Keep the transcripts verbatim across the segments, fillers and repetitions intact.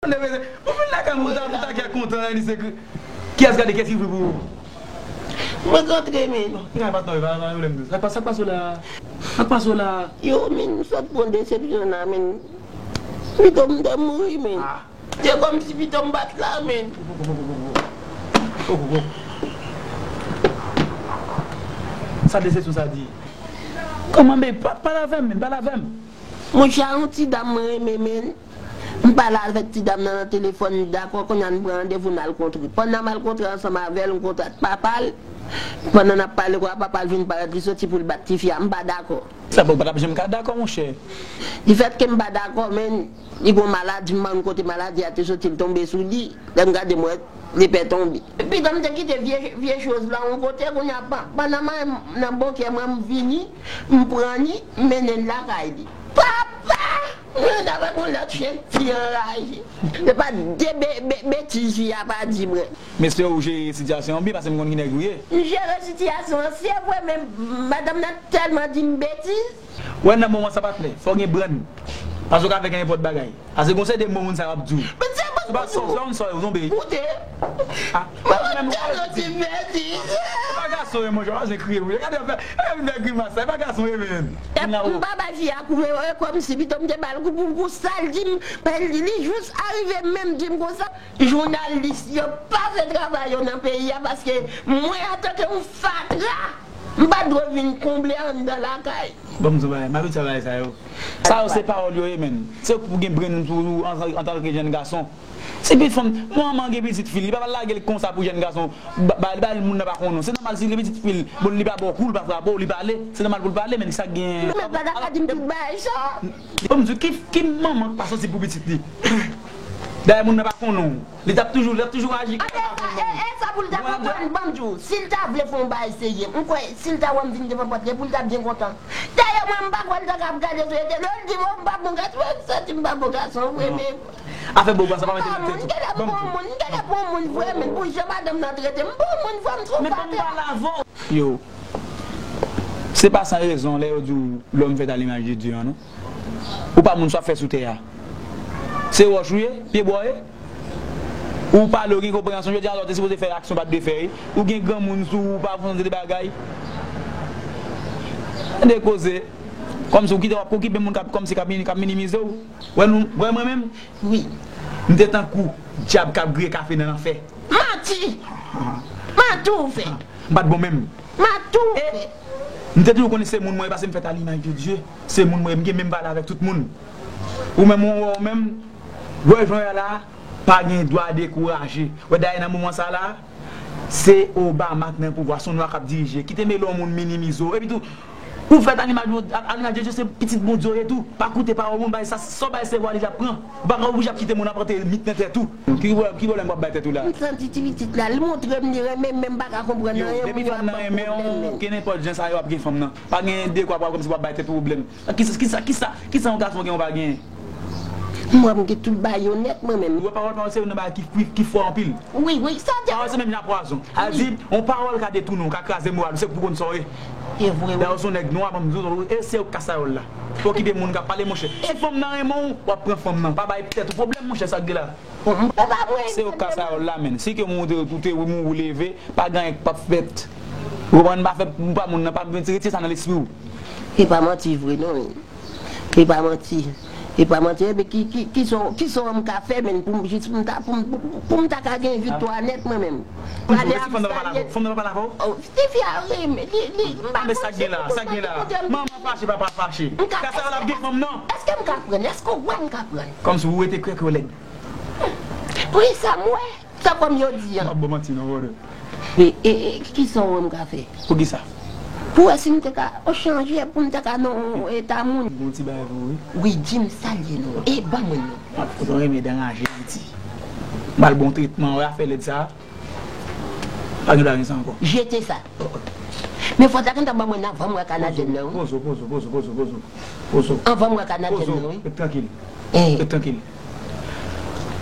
Ou vin lakay mwen, ou ta, ou ta gen kontan la, ni se ki, kiyès gade, kiyès ki ouvri pou ou? Mwen k antre, men. Gen pa tan, pa, pa pwoblèm. Sa k pa, sa k pase w la? Sa k pase w la? Yo, men, m sot pran desepsyon la, men. Pito m te mouri, men. Ah. Se kòmsi pito m pa t la, men. Oh, oh, oh. Sa desepsyon sa di? Kòman, men, pa, pale avè m, men, pale avè m. Monchè, yon ti dam mwen renmen, men. M pale avèk ti dam nan nan telefòn, li dakò, kounye a n pran randevou n al kontre. Pandan m al kontre ansanm avè l, m kontre ak papa l. Pandan n ap pale, kwa papa l vin parèt, li soti pou l bat tifi a. M pa dakò. Sa bon, pa t ap janm ka dakò, monchè. Difèt ke m pa dakò, men li gon maladi, m pa konn kote maladi a te soti, l tonbe sou li. Lè m gade, m wè li pè tonbe. Epi, lè m te kite vye, vye choz la yon kote, kounye a, pa, pandan m nan bòkè mwen, m vini, m pran li, m mennen l lakay li. Papa! Mwen avèk yon lòt chen, fi anraje. Se pa de be, be, betiz fi a pa di mwen. Mesye, ou jere sitiyasyon an byen, paske m konn ki nèg ou ye. M jere sitiyasyon an, se vre, men madanm nan tèlman di m betiz. Wè, nan moman sa, patnè, fò w gen bran. Paske w ka fè nenpòt bagay. Paske gon seri de mo moun sa yo ap di w. Men se pa sa, sa, sa, ou tonbe. Koute. Ah, mwen menm, tèlman di m betiz. E pa gason, e, monchè, pa bezwen kriye, monchè. Gade, fè, e, vin fè grimas sa, e pa gason, e, men. M pa bay fi a kou, e, kòmsi pito m te ba l kou pou, pou sa l di m, men li, li jis arive menm di m konsa. Jounalis yo pa fè travay yo nan peyi a, paske mwen, antanke yon fatra, m pa dwe vin konble anndan lakay. Ban m di w bagay, m ap retire bagay sa yo. Sa yo se pawòl yo ye, men. Se pou gen brenn pou ou an, antanke jèn gason. Se pi fanm, manman gen pitit fi l, li pa pral lage l konsa pou jèn gason, ba, ba, ba l moun nan pa konnen w. Se nòmal si li pitit fi l, bon, li pa ba w kou, li pa frape w, li pale, se nòmal pou l pale, men sa k gen. Men pa ta ka di m tout bagay sa. Ban m di w, ki, ki manman k pa sansib pou pitit li? Dayè moun nan pa konnen w. Li t ap toujou, li t ap toujou aji kòm li pa konnen w. E, e, e sa pou l ta konprann, ban m di w, si l ta vle fè yon bagay serye, m kwè, si l ta wè m vin devan pòt li, pou l ta byen kontan. Dayè, mwen, m pa kwè l ta ka ap gade sou entènèt, l di, bon, m pa bon gason, m santi m pa bon gason vre, men. Afè bon, sa pa mete nan tèt ou. M genlè m bon moun, m genlè bon moun vre, men pou jan madanm nan trete m, m bon moun vre, m sou fatra. Yo, se pa san rezon lè yo di w lòm fèt a limaj de Dye an, non. Ou pa moun sa w ap fè sou tè a. Se wòch ou ye, pyebwa w ye. Ou pale, ou gen konpreyansyon, jodi a lè w te sipoze fè aksyon, pa t dwe fè, wi. Ou gen granmoun sou ou, ou pa fè yon seri de bagay. Tande koze. Kòmsi ou kite w ap okipe moun k ap, kòmsi k ap mini-, k ap minimize w. Wè nou, wè mwen menm? Wi. M te tankou dyab k ap griye kafe nan lanfè. Manti! Manti w fè! M pa t bon menm. Manti w fè! M te toujou konnen se moun mwen ye, paske m fèt a limaj de Dye. Se moun mwen ye, m gen menm valè avèk tout moun. Ou menm, ou wè, ou menm, wè jan w ye la, pa gen dwa dekouraje. Wè, dayè nan moman sa la, se Obama k nan pouvwa, se yon nwa k ap dirije. Kite mele yon moun minimize w. Epi tou, ou fèt a limaj, a limaj de Dye, se pitit Bondye w ye tou. Pa koute pawòl moun, bay sa, sa w bay se vwa li ap pran. Ou pa ka oblije ap kite moun ap plante mit nan tèt ou. Ki, ki pwoblèm w ap bay tèt ou la? M santi ti pitit la, li montre m li renmen m, men m pa ka konprann anyen. Yo, depi fanm nan renmen w, kenenpòt jan sa yo ap gen fanm nan. Pa gen dekwa pou w ap kòmsi w ap bay tèt ou pwoblèm. Kisa, kisa, kisa, kisa yon gason gen ou pa genyen? M wè m gen tout bagay yo nèt mwen menm. Ou wè pawòl, pawòl se youn nan bagay ki, ki, ki fò anpil. Wi, wi, sa te. Pawòl se menm jan pwason. Sa vle di, yon pawòl ka detounen w, ka kraze moral ou, se pou w konn sa w ye. E vre, wi. Dayè, w se yon nèg nwa, ban m di w, e se ou k kasayòl la. Okipe moun k ap pale, monchè. Si fanm nan renmen w, w ap pran fanm nan. Pa bay tèt ou pwoblèm, monchè, sa k gen la. Se ou k kasayòl la, menn. Si ke moun ou te, ou te mouri, ou leve, pa gen anyen k p ap fèt. Ou konprann? Pa fè, ou pa moun nan, pa retire sa nan lespri w. E pa manti vre, non, menn. E pa manti. E pa manti. Ebyen, ki, ki, kisa, kisa m ka fè, menn, pou m jis, pou m ta, pou m, pou, pou m ta ka gen viktwa nèt, mwen menm? Fanm nan pa pale avè w? Fanm nan pa pale avè w? Oh, tifi a, wi, li, li, m pa konn si li konn kote m. Manman fache, papa fache. Kasa yo la ap gen fanm nan. Èske m ka prann? Èske w wè m ka prann? Kòmsi ou rete kwè ke w lèd. Poukisa m wè? Sa kòm yo di an. M ap ba w manti non, brother. E, e, e, kisa w wè m ka fè? Poukisa? Pou wè si m te ka, o chanje, pou m te ka nan yon eta moun. Gon ti bagay pou ou, wi. Wi, di m sa l ye non. E ban mwen non. Ou t renmen deranje Ayiti. M al ba w tretman, wè afè lèd sa. Pa gen bagay sa ankò. Jete sa. Men fò w ta gentan ban mwen anvan m wè kanadyen nan, wi. Poze w, poze w, poze w, poze w, poze w. Anvan m wè kanadyen nan, wi. Ret trankil. Ret trankil.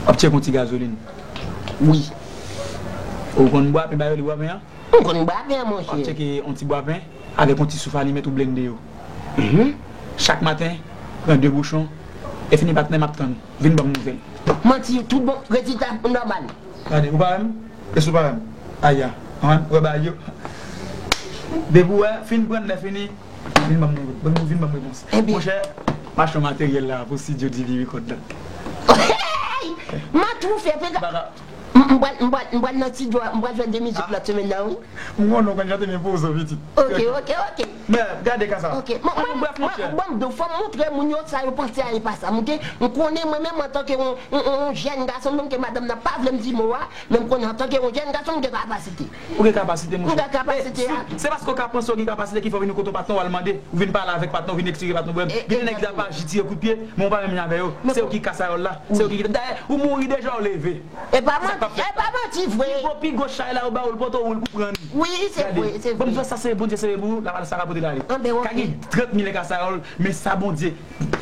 W ap tcheke yon ti gazolin. Wi. Ou konn bwapen, ba yo li bwapen an? M konn bwapen an, monchè. W ap tcheke yon ti bwapen avèk yon ti souf alimèt ou blende yo. Chak maten, pran de bouchon, e fini patnè m ap tann ou. Vin ban m nouvèl. Manti, tout bon, rezilta nòmal. Gade, ou pa wè m? Èske ou pa wè m? Aya, ann, wè bagay yo. Depi w wè, fin pran lè fini, vin ban mwen, vin ban mwen repons. Ebyen. Monchè, m achte yon materyèl la pou estidyo D V record la. Hey! M a tou fè, pega. M, m pral, m pral, m pral nan estidyo a, m pral fè de mizik lòt semèn nan, wi. M konnen w konn chante, men poze w, pitit. Ok, ok, ok. Men, gade ka sa. Ok, mwen, mwen, mwen, mwen, bon, fò m montre moun yo sa yo panse a e pa sa. M te, m konnen mwen menm antanke yon, yon, yon, yon jèn gason, menm ke madanm nan pa vle m di mo a, men m konnen antanke yon jèn gason, m gen kapasite. Ou gen kapasite, monchè. M gen kapasite a. Se paske w ka panse w gen kapasite ki fè w vin kote yon patnè w al mande, ou vin pale avèk patnè w, vin eksplike patnè w pwoblèm. Gen de nèg ki t ap aji, tire kout pye, men w pa menm jan avè yo. Se yo ki kase ayòl la. Se yo ki, dayè, ou mouri deja, ou leve. E pa manti, e pa manti vre. Pi gwo, pi gwo chay la, yo ba w l, pote w, ou pran li. Wi, se vre, se vre. Bon, m di w sa, se Bondye sere pou ou, la, sa ka pote l ale. Ka gen trant mil kasayòl, men sa Bondye,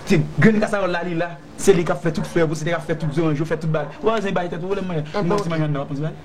se grenn kasayòl la, li la, se li k ap fè tout flè pou, se li k ap fè tout zoranj yo, fè tout bagay. Ou pa bezwen bay tèt ou pwoblèm, mwen. Mwen ti manje anndan, w ap panse bagay.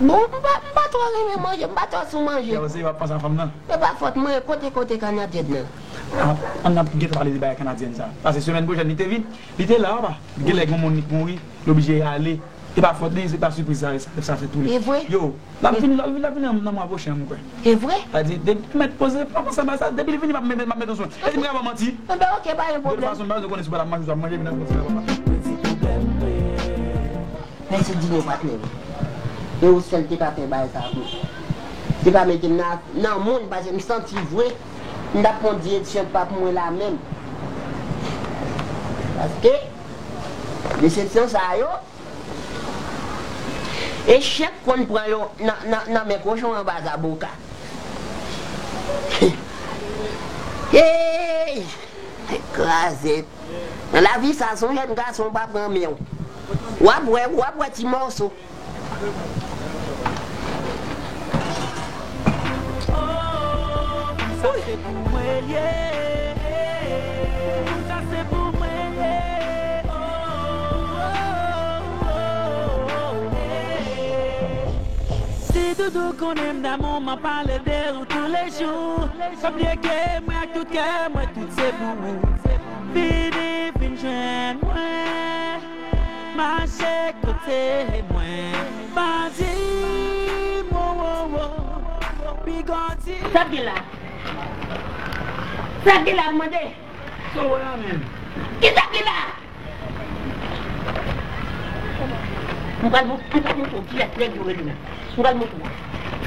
Bon, m pa, m pa twò renmen manje, m pa twò sou manje. Yo, se w ap panse a fanm nan. E pa fòt mwen, kote, kote Kanadyèn nan? Ah, an n ap gentan pale de bagay Kanadyèn sa. Paske semèn pwochèn, li te vin, li te la, papa. Genlè gen moun ki mouri, li oblije ale. E pa fòt li, se pa sipriz sa, sa, sa fè tou li. E vre? Yo, l ap vini, l ap vini, l ap vini nan mwa pwochen, mwen kwè. E vre? Sa di, depi mèt poze, pa panse a sa, depi li vini, m ap met, m ap met yon sou. E si m ka ba w manti? Enben, ok, pa gen pwoblèm. De tout fason, m pa bezwen konnen si w pa t ap manje, w ap manje, vin nan pwoblèm. Mèsi Dino, patnè. E ou sèl te ka fè bagay sa pou mwen. Te pa mete m nan, nan moun, paske m santi vre, m t ap pran direksyon pa pou mwen la menm. Paske, desepsyon sa yo, echèk konn pran yo nan, nan, nan men kochon anba zaboka. Hey! Kraze. Nan lavi sa, se yon jèn gason w pa pran men w. W ap wè, w ap wè ti mòso. Sa se pou mwen l ye. Sa se pou mwen l ye. Si doudou konnen m damou, m ap pale de ou toulejou. Pa bliye ke mwen ak tout kè mwen, tout se pou ou. Vini, vin jwenn mwen. Mache kote mwen. Pa di m wo, wo, wo. Bigòti. Sa k gen la? Sa k gen la, m mande? Sa w wè a menm? Ki sa k gen la? M pral mont-, m pral montre w kiyès nèg yo rele menm. M pral montre w.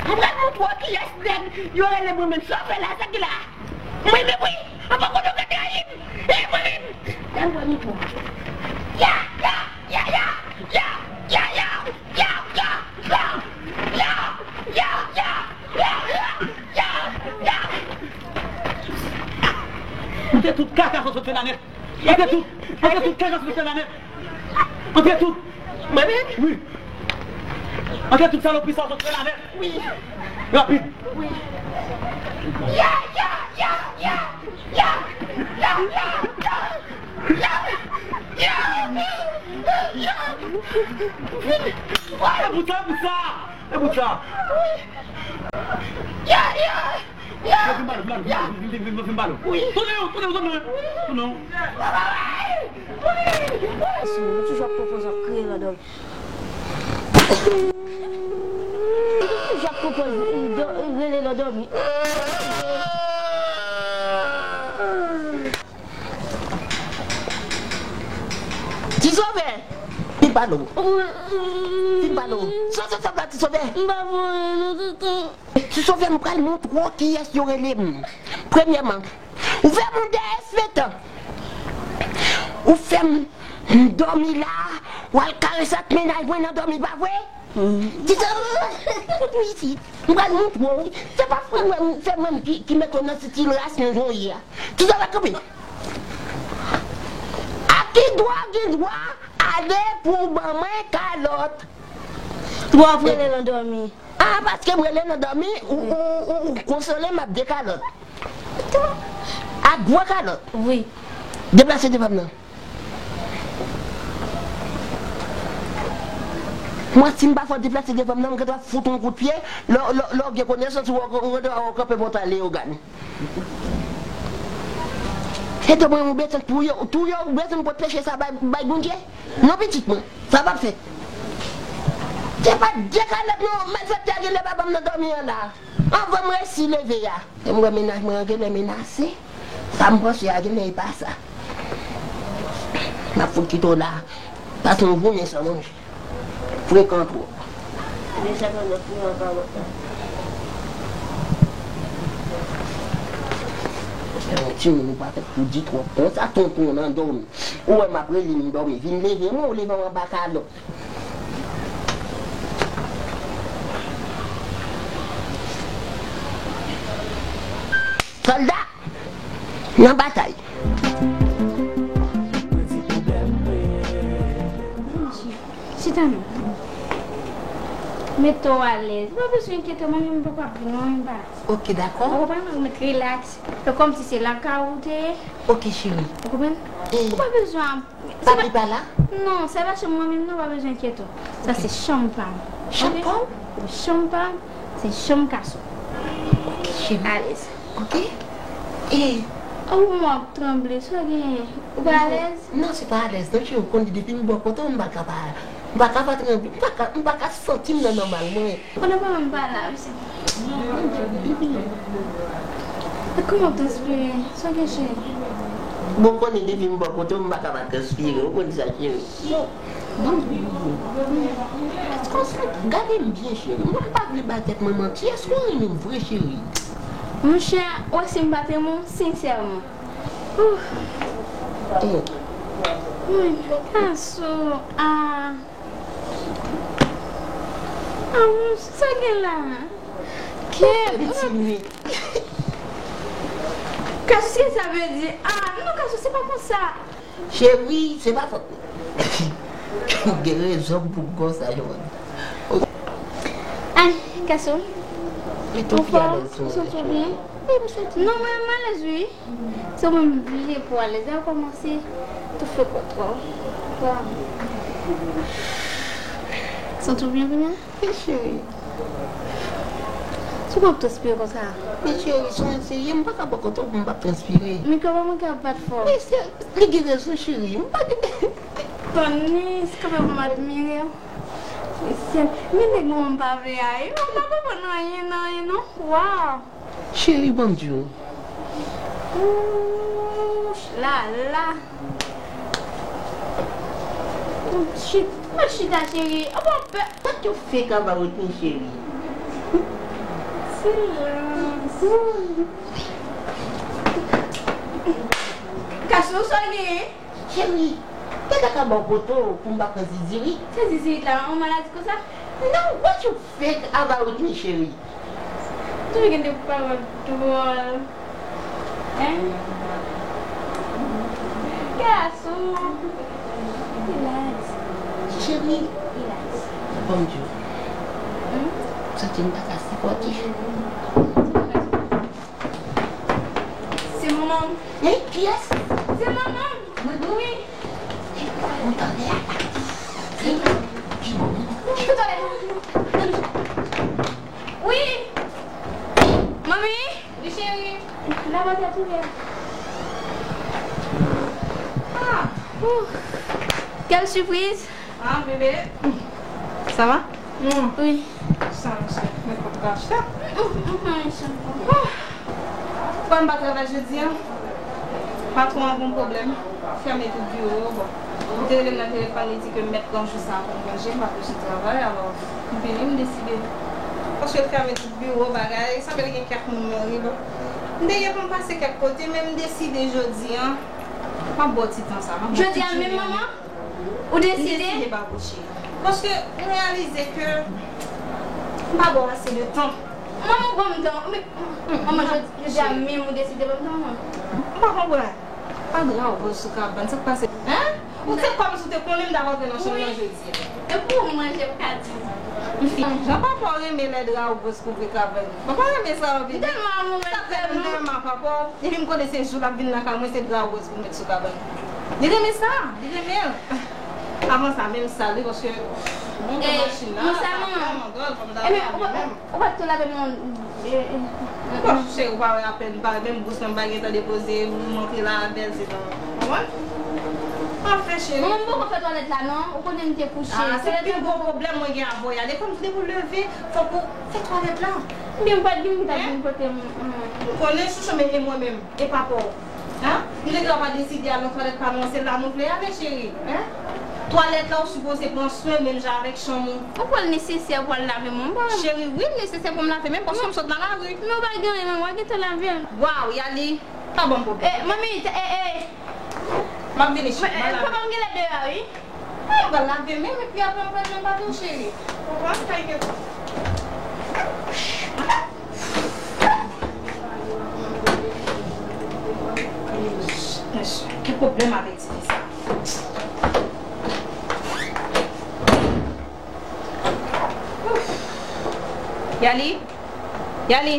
M pral montre w kiyès nèg yo rele mwen menm. Sa w fè la, sa k gen la? Mwen menm wi, anvan kote w ka trayi m. E mwen menm. Gade mwen mouton. Ya, ya, ya, ya. Mete tout kaka sa w sot fè la nèt. Antre tout, antre tout kaka sa w sot fè la nèt. Antre tout. Mwen menm? Wi. Antre tout salopri sa w sot fè la nèt. Wi. Rapid. Wi. Ya, ya, ya, ya. Ya, ya, ya, ya. Ya, ya, ya, ya. E pou sa, e pou sa. E pou sa. Wi. Ya, ya. Yo, vin ba nou, vin ba nou, vin, vin, vin, vin, vin ba nou. Wi. Tounen yo, tounen yo, tounen yo. Tounen yo. Wi. Wi. Wi. Ou toujou ap pwopoze ap kriye nan dòmi. Ou toujou ap pwopoze do-, rele nan dòmi. Ti Sovè! Vin pale w. Vin pale w. Sot, sot, sot la, Ti Sovè. M pa pou rele non, tonton. Ti Sovè, m pral montre w kiyès yo rele m. Premyèman, ou fè m yon dèyès metan. Ou fè m, m dòmi la, w al karese ak mennaj mwen nan dòmi, pa vre? Ti Sovè, koute m isit. M pral montre w, wi. Se pa frè mwen, frè mwen ki, ki mete w nan sitirasyon w ye a. Ti Sovè, kanpe. A ki dwa w gen dwa ale pou w ban mwen kalòt? Bon, w ap rele nan dòmi. Ah, paske m rele nan dòmi, ou, ou, ou, ou konsole m ap de kalòt. A gwo kalòt. Wi. Deplase devan m nan. Mwen, si m pa fè w deplase devan m nan, m gen dwa fout ou yon kout pye. Lè, lè, lè w gen konesans, ou, ou gen dwa kanpe pou w ta Leyogàn. Keto mwen, ou bezwen touye, ou touye, ou bezwen pot peche sa bay, bay Bondye? Non, pitit mwen, sa p ap fèt. Se pa de kalòt non, malfektè a genlè pa ban m nan dòmi an la. Anvan m resi leve a, e m wè mennaj mwen an genlè menase. Sa m panse a genlè e pa sa. M ap fout kite w la. Pase yon jounen san manje. Frekan twòp. Deja pandan fouye an kalòt la. Yon timoun ou pa fèt pou di twòp. Konsa tonton nan dòmi. Ou wè m ap rele m dòmi. Vin leve mwen, ou leve m anba kalòt. Sòlda! Nan batay. Chita non. Mete w alèz. Ou pa bezwen enkyete, mwen menm poko ap vin non, mwen pa. Ok, dakò. Ou konprann, ou mèt rilaks. Fè kòmsi se lakay ou te ye. Ok, cheri. Ou konprann? Ou pa bezwen ap... Papi pa la? Non, se pa chanm mwen menm non, pa bezwen enkyete w. Sa se chanm pa m. Chanm pa w? Wi, chanm pa m, se chanm gason. Ok, cheri. Alèz. Ok. E... Oh, mwen ap tranble, sa genyen? Ou pa alèz? Non, se pa alèz non, cheri, ou konnen depi m bò kote w, m pa ka pa, m pa ka pa tranble, m pa ka, m pa ka santi m nan nòmal mwen. Pandan pa m pa la, wi, se... E kòman w transpire? Sa gen, cheri? Bon, konnen depi m bò kote w, m pa ka pa transpire. Ou konn sa, cheri. Bon, bon, bon, bon. Konsa, gade m byen, cheri. Mwen pa vle ba tèt mwen manti. Èske w renmen m vre, cheri? Monchè, ou wè si m pa t renmen w, sensèman. Ouf. Wi, gason, ah. Ah, monchè, sa gen la? Kè. Gason, sa vle di, ah, non, gason, se pa konsa. Cheri, se pa fòt mwen. Ou gen rezon pou konsa, Joanne. Ay, gason. Ou fò, ou santi w byen? Wi, m santi m byen. Non, mwen, m alèz, wi. Se ou menm vle pou alèz. Lè w kòmanse toufe kò twò. Santi w byen kounye a? Wi, cheri. Sou konn transpire konsa? Men cheri, sou mwen serye, m pa ka bò kote w pou m p ap transpire. Men kè pa mwen k ap bat fò. Men se, li gen rezon, cheri. M pa gen... Tony, se kanmenm m admire w. Mesye, men nèg mwen m pa vle a, wi. M pa konprann anyen nan li, non. Waw! Cheri, ban m di w. Ouch la la. Chit, mwen chita, cheri. Apa w pè? What you fake about me, cheri? Silans. Gason, sa w genyen? Cheri, te kaka ba w poto pou m pa pran zizirit. Se zizirit la, yon maladi konsa? Non, what you fake about me, cheri? Toujou gen de pawòl dwòl. Hein? Gason. Relax. Cheri. Relax. Bon Dieu. Hmm? Santi m pa ka sipòte. Se manman m. Hein? Kiyès? Se manman m. Mwen menm? Wi. Ou tande a? Wi. Manmi? Wi, cheri. Lapòt la ouvè. Ah! Ouh. Quelle surprise! Ah, bebe. Ça va? Mm. Wi. Sa, mesye, men kòb gason. Mm, mm, mm, mm. Kòm m pa travay jodi a, patwon an gon pwoblèm. Fèmen tout biwo yo, bon. Li te rele m nan telefòn, li di ke m mèt pran jou sa a pou m konje, m pa bezwen travay, alò, m vini, m deside. Paske l fèmen tout biwo, bagay, sanble gen kèk moun mouri, bon. M te gen pou m pase kèk kote, men m deside jodi a, m ap ba w ti tan sa, m ap ba w ti jounen an. Jodi a menm, manman? Ou deside? M deside ba w, cheri. Paske m reyalize ke m pa ba w ase de tan. Manman, ban m tan. Men, manman, jodi, jodi a menm ou deside ban m tan, manman? M pa konprann. Pa dra w woz sou kabann, sa k pase? Hein? Ou se kòmsi w te konnen m t ap antre nan chanm nan jodi a. E pou manje, m ka di. Jan papa w renmen lè dra w woz kouvri kabann. Papa renmen sa anpil. M tèlman amourèz, tèlman. Sa fè m renmen papa w. Epi m konnen se jou l ap vin lakay mwen, se dra woz pou m met sou kabann. Li renmen sa, li renmen l. Avan sa, menm sal wi, paske monte machin nan, sa vrèman dwòl, kòm dam la menm. Ou pa t tou lave men w, e, e. Bon, cheri, ou pa wè apèn, pa menm bous mwen m pa gentan depoze, m antre la avè l, se pa, konprann? Anfen, cheri. Mwen, m poko fè twalèt la, non. Ou konnen m te kouche. Ah, se pi gwo pwoblèm mwen gen avè w, Yali. Kòm depi w leve, fòk ou fè twalèt la. Ebyen, m pa t gen moun k ap vin kote m. M konnen, chouchou, men e mwen menm, e papa w. Hein? M te di w pa deside al nan twalèt pa nou an, se la nou vle ale, cheri. Hein? Twalèt la, ou sipoze pran swen menm jan avèk chanm ou. Ou kwè l nesesè pou w al lave men w? Cheri, wi, l nesesè pou m lave men m paske m sot nan lari. Men w pa gen anyen, men w a gentan lave l. Waw, Yali, pa ban m pwoblèm. Eh, manmi, eh, eh. M ap vini, cheri, m ap lave. Papa m genlè deyò, wi. Ah, m pral lave men m, epi apre m pral jwenn pa tou, cheri. Konprann? Kay ke tou. Ki pwoblèm avèk ti fi sa? Yali? Yali?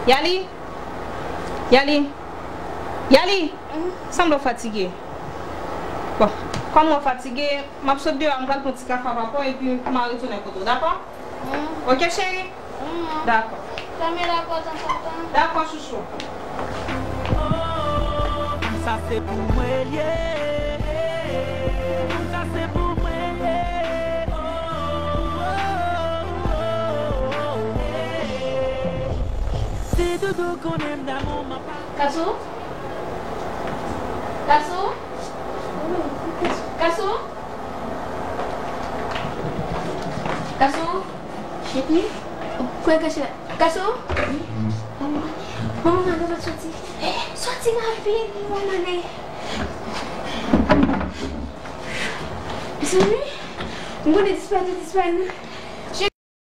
Yali? Yali? Yali? Sanble w fatige. Bon, kòm mwen fatige, m ap sot deyò a, m pral pran ti kafe avè w, epi m a retounen kote w, dakò? Oke, cheri? Dakò. Fèmen la pòt an sòtan. Dakò, chouchou. Sa se pou mwen l ye. Sa se pou mwen l ye. Si Doudou konnen m damou, m ap Kasou? Kasou? Kasou? Kasou? Cheri, ou kwè kache la? Kasou? Manman, manman, manman, soti. Soti rapid, manman, ale. Mezanmi, m konnen disparèt, disparèt, non.